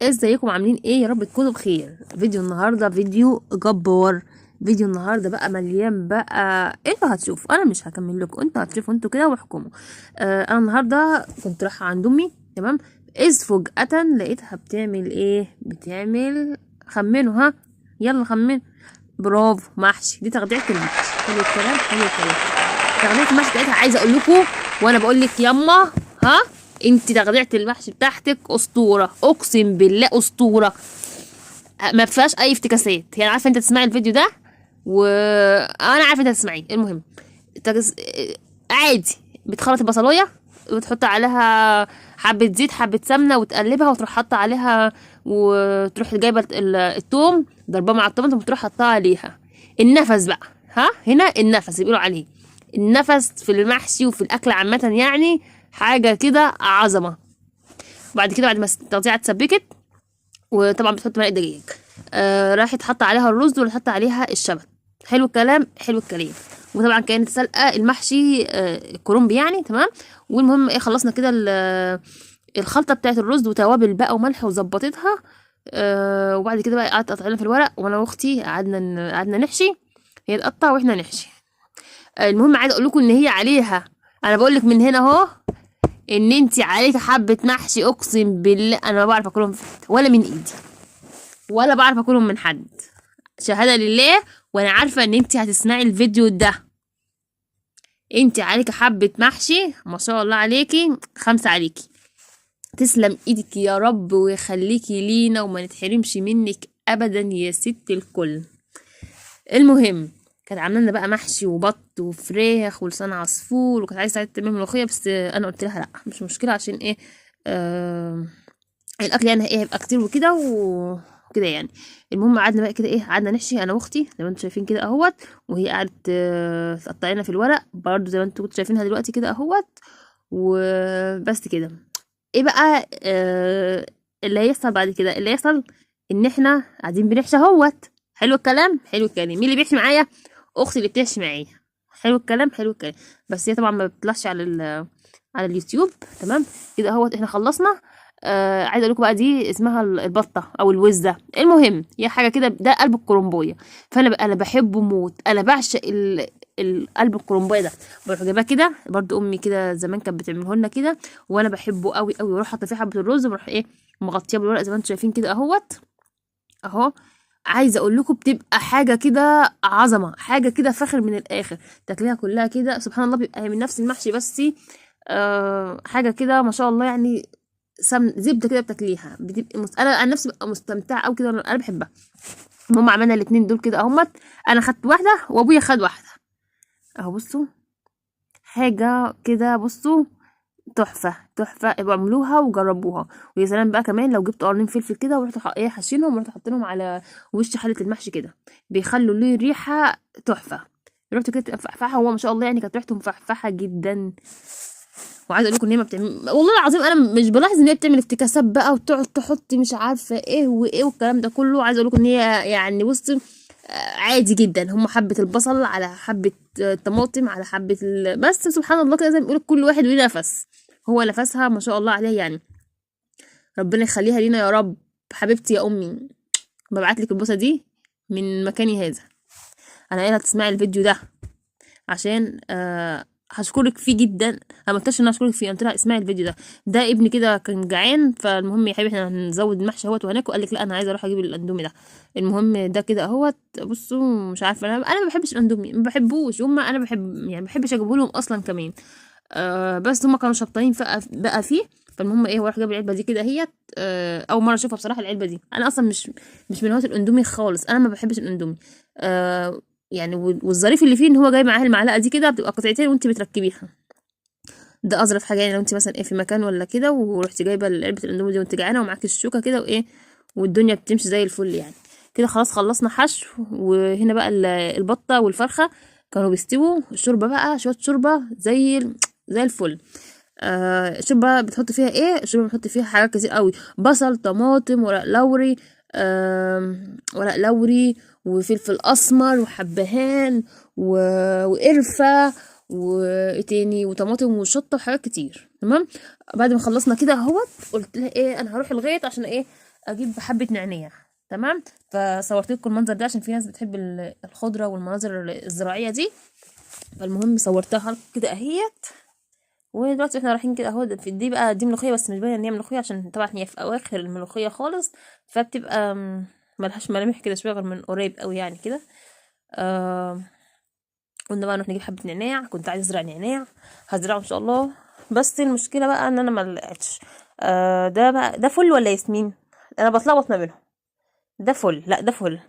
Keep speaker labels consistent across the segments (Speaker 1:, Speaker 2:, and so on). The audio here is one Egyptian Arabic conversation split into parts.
Speaker 1: ازيكم؟ عاملين ايه؟ يا رب تكونوا بخير. فيديو النهارده فيديو جبار. فيديو النهارده بقى مليان بقى، انتوا هتشوفوا، انا مش هكمل لكم، انتوا هتشوفوا انتوا كده واحكموا. انا النهارده كنت رايحة عند امي، تمام؟ اذ فجأة لقيتها بتعمل ايه؟ بتعمل، خمنوا، ها يلا خمنوا. برافو، محشي. دي تغذية المحشي. حلو الكلام، حلو الكلام. تغذية المحشي بتاعتها عايزه اقول لكم، وانا بقول لك يما، ها انت تغذية المحشي بتاعتك اسطورة، اقسم بالله اسطورة، ما فيهاش اي افتكاسات. يعني عارفه انت تسمعي الفيديو ده وانا عارفه انت هتسمعيه. المهم عادي بتخلط البصلايه وتحط عليها حبه زيت حبه سمنه وتقلبها، وتروح حاطه عليها، وتروح جايبه التوم ضرباه مع الطماطم وتروح حاطاها عليها. النفس بقى، ها هنا النفس بيقولوا عليه، النفس في المحشي وفي الاكل عامة، يعني حاجة كده عظمه. بعد كده بعد ما التقطيعه اتسبكت، وطبعا بتحط مرقه دجاج، راحت حاطه عليها الرز ولا حاطه عليها الشبت. حلو الكلام، حلو الكلام. وطبعا كانت سلقه المحشي الكرنب يعني، تمام. والمهم ايه، خلصنا كده الخلطة بتاعت الرز وتوابل بقى وملح وظبطتها. وبعد كده بقى قعدت قطعنا في الورق، وانا واختي قعدنا نحشي، هي تقطع واحنا نحشي. المهم عايزه اقول لكم ان هي عليها، انا بقول لك من هنا اهو، ان انت عليك حبه محشي، اقسم بالله انا ما بعرف اكلهم ولا من ايدي ولا بعرف اكلهم من حد، شهادة لله. وانا عارفه ان انت هتسمعي الفيديو ده. انت عليك حبه محشي ما شاء الله عليكي، 5 عليكي، تسلم ايدك يا رب ويخليكي لينا وما نتحرمش منك ابدا يا ست الكل. المهم كانت عامله لنا بقى محشي وبط وفراخ ولسان عصفور، وكانت عايزه تعمل ملوخية، بس انا قلت لها لا مش مشكلة، عشان ايه الاكل يعني ايه هيبقى كتير وكده وكده يعني. المهم قعدنا بقى كده ايه، قعدنا نحشي انا واختي زي ما انتم شايفين كده اهوت، وهي قعدت تقطع لنا في الورق برضو زي ما انتم كنتوا شايفينها دلوقتي كده اهوت. وبس كده. ايه بقى اللي هيحصل بعد كده؟ اللي هيحصل ان احنا قاعدين بنحشي اهوت. حلو الكلام، حلو الكلام. مين اللي بيحشي معايا؟ اختي اللي بتحشي معايا. حلو الكلام، حلو الكلام. بس هي طبعا ما بتطلعش على اليوتيوب، تمام كده اهوت. احنا خلصنا. عايزه اقول لكم بقى دي اسمها البطة او الوزه. المهم هي حاجة كده، ده قلب الكرنبويه، فانا بقى انا بحبه موت، انا بعشق القلب الكرنبويه ده. بروح جايباه كده برضو، امي كده زمان كانت بتعمله لنا كده، وانا بحبه قوي قوي. واروح حاطه فيه حبه الرز، وبروح ايه مغطيه بالورق زي ما انتم شايفين كده اهوت اهو. عايزه اقول لكم بتبقى حاجة كده عظمه، حاجة كده فخر من الاخر، تاكليها كلها كده سبحان الله، بيبقى من نفس المحشي بس حاجة كده ما شاء الله يعني، زبدة كده بتاكليها، بتبقى انا عن نفسي ببقى مستمتعه قوي كده، انا بحبها. المهم عملنا الاتنين دول كده اهمت، انا خدت واحدة وابويا خد واحدة اهو. بصوا حاجة كده، بصوا تحفة تحفة، ابقوا اعملوها وجربوها. ويا سلام بقى كمان لو جبتوا قرنين فلفل كده ورحتوا ايه حاشينهم، ورحتوا حاطينهم على وش حله المحشي كده، بيخلوا ليه ريحه تحفة، ريحته كده تبقى مفحفحه. هو ما شاء الله يعني كانت ريحته مفحفحه جدا. وعايزه اقول لكم ان هي ما بتعمل، والله العظيم انا مش بلاحظ ان هي بتعمل افتكاسات بقى وتقعد تحط مش عارفه ايه وايه والكلام ده كله. عايزه اقول لكم ان هي يعني بصوا عادي جدا، هم حبه البصل على حبه الطماطم على حبه بس سبحان الله كده زي ما بيقولوا كل واحد وليه نفس، هو نفسها ما شاء الله عليه يعني، ربنا يخليها لينا يا رب. حبيبتي يا امي، ببعت لك البوسه دي من مكاني هذا، انا قايله تسمعي الفيديو ده عشان هشكرك فيه جدا. انا ما قلتش ان انا هشكرك فيه، قلت لها اسمعي الفيديو ده، ده ابني كده كان جعان، فالمهم يا حبيبي احنا هنزود المحشي اهوت وهناكل، قال لك لا انا عايزه اروح اجيب الاندومي ده. المهم ده كده اهوت. بصوا مش عارفه انا ما بحبش الاندومي، ما بحبوش هما، انا بحب يعني ما بحبش اجيبه لهم اصلا كمان، بس هما كانوا شبطانين بقى فيه. فالمهم ايه، هو راح جاب العلبة دي كده اهيت. اول مرة اشوفها بصراحة العلبة دي، انا اصلا مش من هواة الاندومي خالص، انا ما بحبش الاندومي يعني. والظريف اللي فيه ان هو جاي معاه المعلقة دي كده، بتبقى قطعتين وانت بتركبيها، ده اظرف حاجة يعني. لو انت مثلا ايه في مكان ولا كده ورحتي جايبه علبة الاندومي دي وانت جعانة ومعاكي الشوكة كده وايه، والدنيا بتمشي زي الفل يعني كده. خلاص خلصنا حشو. وهنا بقى البطة والفرخه كانوا بيستووا الشوربة بقى، شوية شوربة زي الفل. الشوربة بتحط فيها ايه؟ الشوربة بتحط فيها حاجات كتير قوي، بصل، طماطم، ورق لوري، ورق لوري وفلفل اسمر وحبهان وقرفه وايه تاني، وطماطم وشطه وحاجات كتير. تمام. بعد ما خلصنا كده اهوت، قلت لها ايه، انا هروح الغيط عشان ايه، اجيب حبه نعناع. تمام، فصورت لكم المنظر ده عشان في ناس بتحب الخضرة والمناظر الزراعية دي. فالمهم صورتها لكم كده اهيت. ودلوقتي احنا رايحين كده اهو، دي بقى دي ملوخية، بس مش باينة ان هي ملوخية عشان طبعا هي في اواخر الملوخية خالص، فبتبقى ملهاش ملامح كده شوية غير من قريب قوي يعني كده. قلنا بقى نروح نجيب حبه نعناع، كنت عايزه ازرع نعناع، هزرعه ان شاء الله، بس المشكلة بقى ان انا ما لقيتش. ده بقى ده فل ولا ياسمين؟ انا بتلخبط ما بينهم. ده فل، لا ده فل،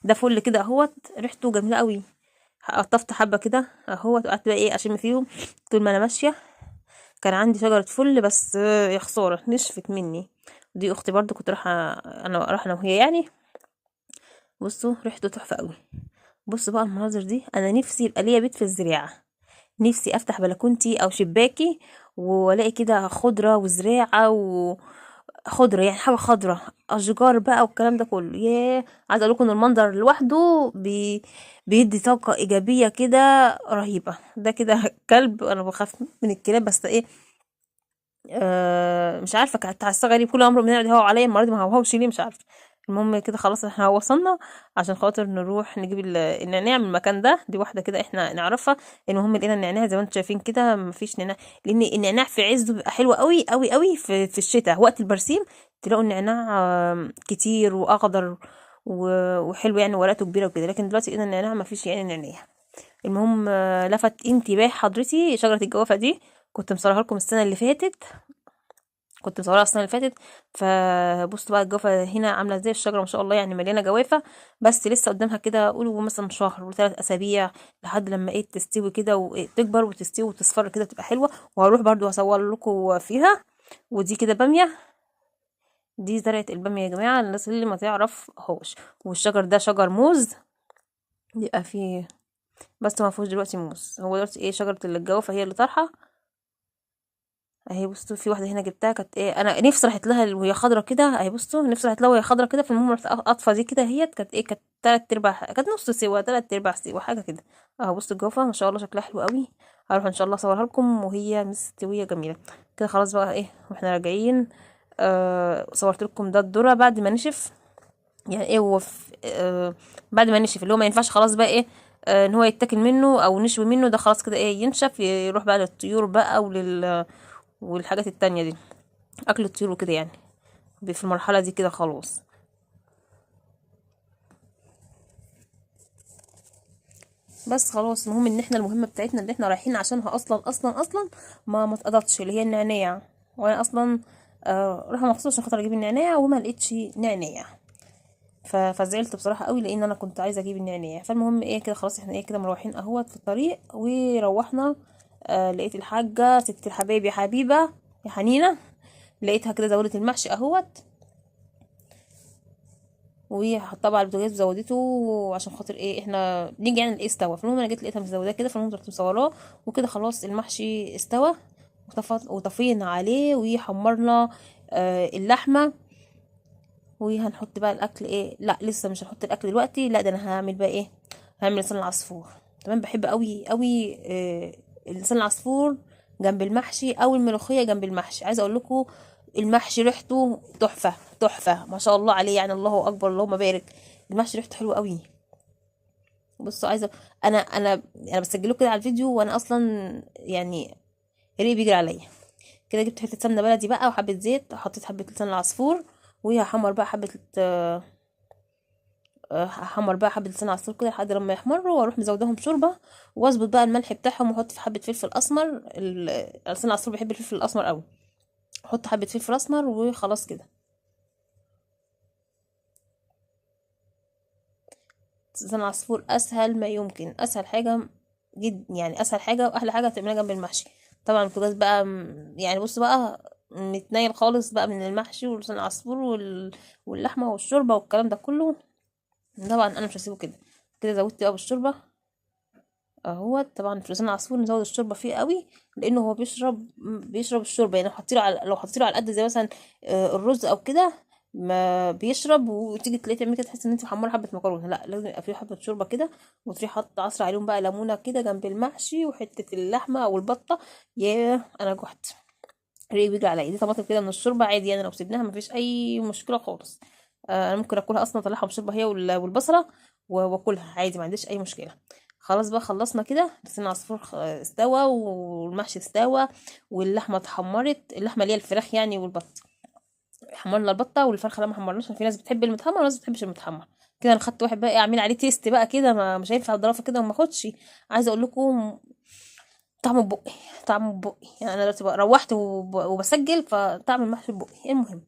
Speaker 1: ده فل كده اهوت، ريحته جميلة قوي. قطفت حبه كده اهوت، وقعدت بقى ايه اشم فيهم طول ما انا ماشية. كان عندي شجرة فل بس يا خسارة نشفت مني. دي اختي برضو كنت رايحة، انا رايحة انا وهي يعني. بصوا ريحته تحفة قوي. بصوا بقى المناظر دي، انا نفسي يبقى ليا بيت في الزراعة، نفسي افتح بلكونتي او شباكي والاقي كده خضرة وزراعه وخضره، يعني حاجة خضرة، اشجار بقى والكلام ده كله. ياه، عايزه اقول لكم ان المنظر لوحده بيدي طاقة ايجابية كده رهيبة. ده كده كلب، انا بخاف من الكلاب بس ايه، مش عارفه، كانت حاسه غريب، كل عمره بنقعد يهوى عليا، المرة دي ما هوهوش ليه مش عارفه. المهم كده خلاص احنا وصلنا عشان خاطر نروح نجيب النعناع من المكان ده. دي واحدة كده احنا نعرفها. المهم لقينا النعناع زي ما انتم شايفين كده، مفيش نعناع، لان النعناع في عزه بيبقى حلو قوي قوي قوي في الشتاء وقت البرسيم، تلاقوا النعناع كتير واخضر وحلو يعني، ورقته كبيرة وكده. لكن دلوقتي لقينا النعناع مفيش يعني نعناع. المهم لفت انتباه حضرتي شجرة الجوافه دي، كنت مصورها لكم السنة اللي فاتت، كنت مصورها السنة اللي فاتت. فبصوا بقى الجوافه هنا عامله ازاي، الشجرة ما شاء الله يعني مليانة جوافه، بس لسه قدامها كده قولوا مثلا شهر وثلاث اسابيع لحد لما ايه تستوي كده وتكبر وتستوي وتصفر كده، تبقى حلوة. وهروح برضو هصور لكم فيها. ودي كده باميه، دي زرعه الباميه يا جماعة، الناس اللي ما تعرفهاش. والشجر ده شجر موز، بيبقى فيه بس ما فيهوش دلوقتي موز، هو دلوقتي ايه شجرة الجوافه هي اللي طالحه اهي. بصوا في واحدة هنا جبتها كانت ايه، انا نفسي راحت لها وهي خضرة كده اهي، بصوا نفسي راحت لها وهي خضرة كده. فالمهم رحت قاطفه دي كده اهيت، كانت ايه، كانت تلات ارباع، كانت نص سوا، تلات ارباع سوا حاجة كده اهو. بصوا الجوافه ما شاء الله شكلها حلو قوي، هروح ان شاء الله اصورها لكم وهي مستوية جميلة كده. خلاص بقى ايه واحنا راجعين، صورت لكم ده الذرة بعد ما نشف، يعني ايه هو بعد ما نشف اللي هو ما ينفعش خلاص بقى ايه، ان هو يتاكل منه او نشوي منه، ده خلاص كده ايه ينشف، يروح بقى للطيور بقى والحاجات التانية دي، اكل الطيور وكده يعني، في المرحلة دي كده خلاص. بس خلاص المهم ان احنا المهمة بتاعتنا اللي احنا رايحين عشانها اصلا اصلا اصلا ما اتقضتش، اللي هي النعناع. وانا اصلا رايحة مخصوص عشان خاطر اجيب النعناع وما لقيتش نعناع، فزعلت بصراحة قوي لان انا كنت عايزه اجيب النعناع. فالمهم ايه كده خلاص احنا ايه كده مروحين اهوت في الطريق، وروحنا. لقيت الحاجة ست الحبايب يا حبيبه يا حنينه، لقيتها كده زودت المحشي اهوت، وحطها بقى على البوتاجاز وزودته عشان خاطر ايه احنا نيجي يعني نلاقيه استوى. فالمهم انا جيت لقيتها مزوداه كده، فالمهم رحت مصوراه وكده خلاص المحشي استوى، وطفينا عليه وحمرنا اللحمة. وهنحط بقى الاكل ايه، لا لسه مش هنحط الاكل دلوقتي، لا ده انا هعمل بقى ايه، هعمل لسان العصفور. تمام، بحب قوي قوي لسان العصفور جنب المحشي او الملوخية جنب المحشي. عايزه اقول لكم المحشي ريحته تحفة تحفة ما شاء الله عليه، يعني الله اكبر اللهم بارك، المحشي ريحته حلوة قوي. بصوا عايزه انا انا انا بسجله كده على الفيديو وانا اصلا يعني ريقي بيجري عليا كده. جبت حتة سمنه بلدي بقى وحبه زيت، وحطيت حبه لسان العصفور، وهحمر بقى حبه، هحمر بقى حبه لسان عصفور كده لحد لما يحمروا، واروح مزوداهم شوربة واظبط بقى الملح بتاعهم، واحط في حبه فلفل اسمر. لسان العصفور بيحب الفلفل الاسمر قوي، احط حبه فلفل اسمر وخلاص كده. لسان العصفور اسهل ما يمكن، اسهل حاجة جد يعني، اسهل حاجة واحلى حاجة تعملها جنب المحشي. طبعا البوتاجاز بقى يعني بص بقى متنايل خالص بقى من المحشي ولسان العصفور واللحمة والشوربه والكلام ده كله. طبعا انا مش هسيبه كده كده، زودت بقى بالشوربه اهو. طبعا في لسان العصفور نزود الشوربة فيه قوي، لانه هو بيشرب الشوربة يعني. لو حطيتيله على قد زي مثلا الرز او كده ما بيشرب، وتيجي تلاقي تعملي كده تحس ان انت محمرة حبه مكرونه. لا لازم يبقى فيه حبه شوربة كده، وتروحي حاطه عصر عليهم بقى ليمونه كده جنب المحشي وحتة اللحمة او البطة. ياه انا جوعت. ريقي بيجري عليا. دي طماطم كده من الشوربة عادي يعني، لو سيبناها مفيش اي مشكلة خالص. انا ممكن اكلها اصلا، اطلعها من الشوربة هي والبصله واكلها عادي، ما عنديش اي مشكلة. خلاص بقى خلصنا كده، لسان العصفور استوى، والمحشي استوى، واللحمة اتحمرت، اللحمة اللي هي الفراخ يعني والبط، حمرنا البطة والفرخه لا ما حمرناش، عشان في ناس بتحب المتحمر وناس ما بتحبش المتحمر كده. انا خدت واحد بقى ايه اعمل عليه taste بقى كده، ما مش هينفع اضربه كده وما اخدش. عايزه اقول لكم طعمه ببقي، طعمه ببقي يعني. انا دلوقتي بقى روحت وبسجل، فطعم المحشي ببقي. المهم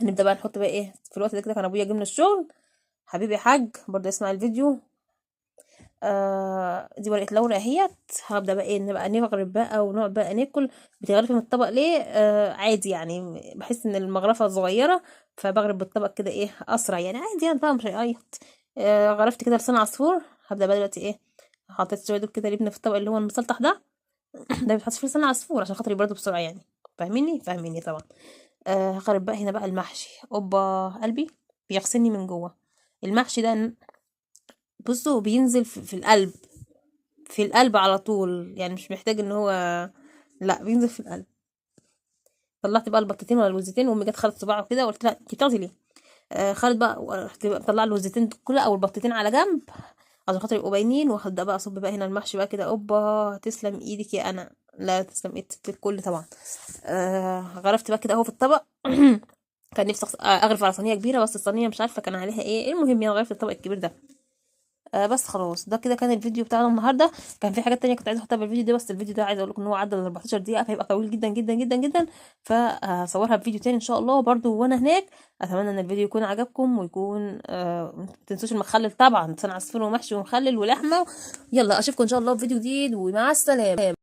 Speaker 1: نبدا بقى نحط بقى ايه في الوقت ده كده. كان ابويا جه من الشغل، حبيبي يا حاج برضه يسمع الفيديو. دي ورقة لورا اهيت. هبدا بقى ايه، نبقى نغرب بقى ونقعد بقى ناكل. بتغرفي من الطبق ليه؟ عادي يعني، بحس ان المغرفه صغيرة فبغرب بالطبق كده ايه اسرع يعني، عادي يعني طبعا مش هيعيط. غرفت كده لسان عصفور. هبدا بقى دلوقتي ايه، حطيت شوية دول كده لبنه في الطبق اللي هو المسلطح ده، ده بيتحط فيه لسان عصفور عشان خاطر يبردوا بسرعة يعني، فاهميني؟ فاهميني طبعا. هغرب بقى هنا بقى المحشي. اوبا قلبي بيغسلني من جوه. المحشي ده بصوا بينزل في القلب، في القلب على طول يعني، مش محتاج ان هو، لا بينزل في القلب. طلعت بقى البطتين ولا الوزتين، وامي جت خدت صباعه كده، وقلت لها انت بتاخدي ليه؟ خدت بقى، رحت بقى مطلعه الوزتين كلها او البطتين على جنب عشان خاطر يبقوا باينين. وهبدا بقى اصب بقى هنا المحشي بقى كده. اوبا تسلم ايدك يا انا، لا تسلم ايد الكل طبعا. غرفت بقى كده اهو في الطبق. كان نفسي اغرف على صينية كبيرة، بس الصينية مش عارفه كان عليها ايه. المهم يعني غرفت الطبق الكبير ده. بس خلاص ده كده كان الفيديو بتاعنا النهارده. كان في حاجات تانية كنت عايزه احطها في الفيديو ده، بس الفيديو ده عايزه اقول لكم ان هو عدى ال 14 دقيقة، فهيبقى طويل جدا جدا جدا جدا، فهصورها بفيديو تاني ان شاء الله برضو وانا هناك. اتمنى ان الفيديو يكون عجبكم، ويكون ما تنسوش المخلل طبعا، لسان عصفور ومحشي ومخلل ولحمه. يلا اشوفكم ان شاء الله في فيديو جديد، ومع السلامة.